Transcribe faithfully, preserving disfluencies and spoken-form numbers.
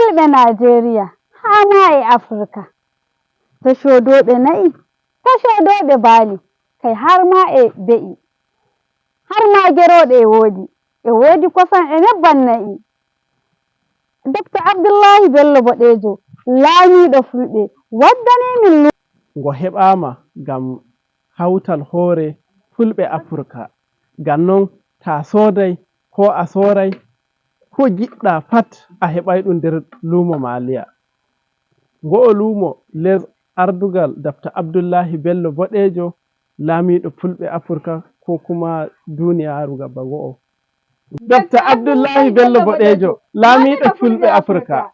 Fulɓe Naajeeriya haa ma e Afirka. To coodooɓe na'i, to coodooɓe baali, kay har ma e be'i. Har ma gerooɗe e woodi. E woodi kosam e nebban na'i. Dokta Abdullahi Bello Boɗeejo, laamiiɗo Fulɓe, waddanii min lu- Ngo heɓaama ngam hawtal hoore Fulɓe Afirka. Ngam non, taa sooday koo a sooray, ko njiɗɗaa pat a heɓay ɗum nder luumo Maaliya. Ngo'o luumo les ardugal Dokta Abdullahi Bello Boɗeejo, laamiiɗo Fulɓe Afirka koo kuma duuniyaaru gaba ngo'o. Dokta Abdullahi Bello Boɗeejo, laamiiɗo Fulɓe Afirka.